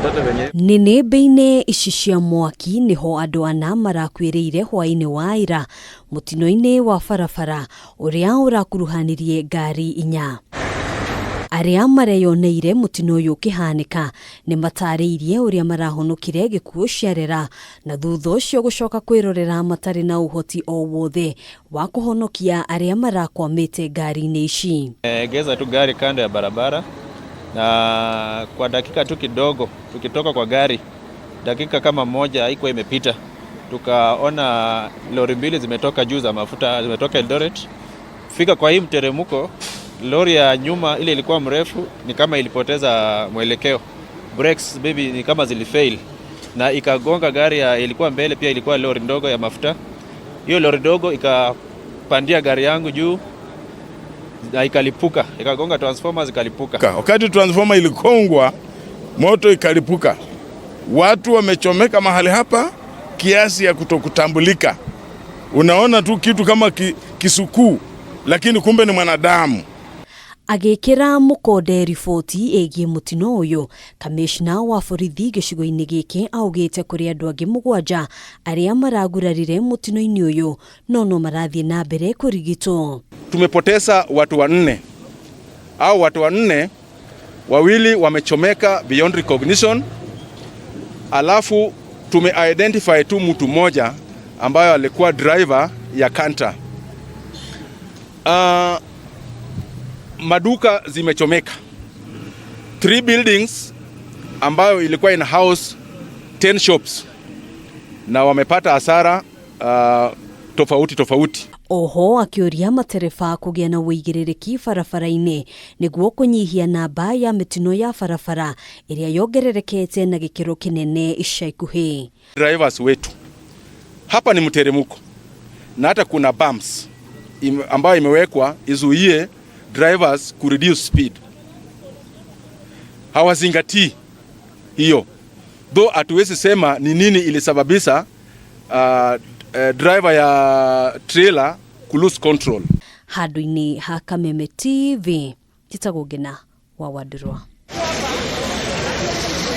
Tupate venye Nĩnĩmbĩ-inĩ ici cia mwaki nĩho andũ ana marakuĩrĩire hwaĩ-inĩ wa ira mũtino-inĩ wa barabara ũrĩa ũrakuruhanirie ngari inya. Arĩa mareyoneire mũtino ũyũ ũkĩhanĩka nĩ matarĩirie ũrĩa marahonokire gĩkuũ ciarera na thutha ũcio gũcoka kwĩrorera matarĩ na ũhoti o wothe wa kũhonokia arĩa marakwamĩte ngari-inĩ ici. Egeza tu gari kando ya barabara na kwa dakika tu kidogo, tukitoka kwa gari dakika kama moja haikuwa imepita, tukaona lori mbili zimetoka juu za mafuta, zimetoka Eldoret. Fika kwa hii mteremko, lori ya nyuma ile ilikuwa mrefu, ni kama ilipoteza mwelekeo, brakes maybe ni kama zilifail na ikagonga gari ya ilikuwa mbele, pia ilikuwa lori ndogo ya mafuta. Hiyo lori ndogo ikapandia gari yangu juu na ikalipuka, ikagonga transformers ikalipuka. Wakati transformer ilikongwa, moto ikalipuka, watu wamechomeka mahali hapa kiasi ya kutokutambulika. Unaona tu kitu kama kisukuu, lakini kumbe ni mwanadamu. Agĩkĩra mũkonde riboti ĩgiĩ mũtino ũyũ, kamishna wa borithi gĩcigo-inĩ gĩkĩ augĩte kũrĩ andũ angĩ 7 arĩa maragurarire mũtino-inĩ ũyũ no no marathiĩ na mbere kũrigitwo. Tumepoteza watu wanne, au watu wanne, wawili wamechomeka beyond recognition, alafu tume-identify tu mtu mmoja ambayo alikuwa driver ya Canter. Maduka zimechomeka, 3 buildings ambayo ilikuwa in house 10 shops, na wamepata hasara tofauti tofauti. Oho akĩũria matereba kũgĩa na ũigĩrĩrĩki barabara-inĩ nĩguo kũnyihia namba ya mĩtino ya barabara ĩrĩa yongererekete na gĩkĩro kĩnene ica ikuhĩ. Drivers wetu hapa ni mteremko na hata kuna bumps ambayo imewekwa izuie drivers ku reduce speed. Hawazingatii hiyo. Though hatuwezi sema ni nini ilisababisha driver ya trailer ku lose control. Handũ-inĩ ha Kameme TV, njĩtagwo Ngina wa Wandirwa.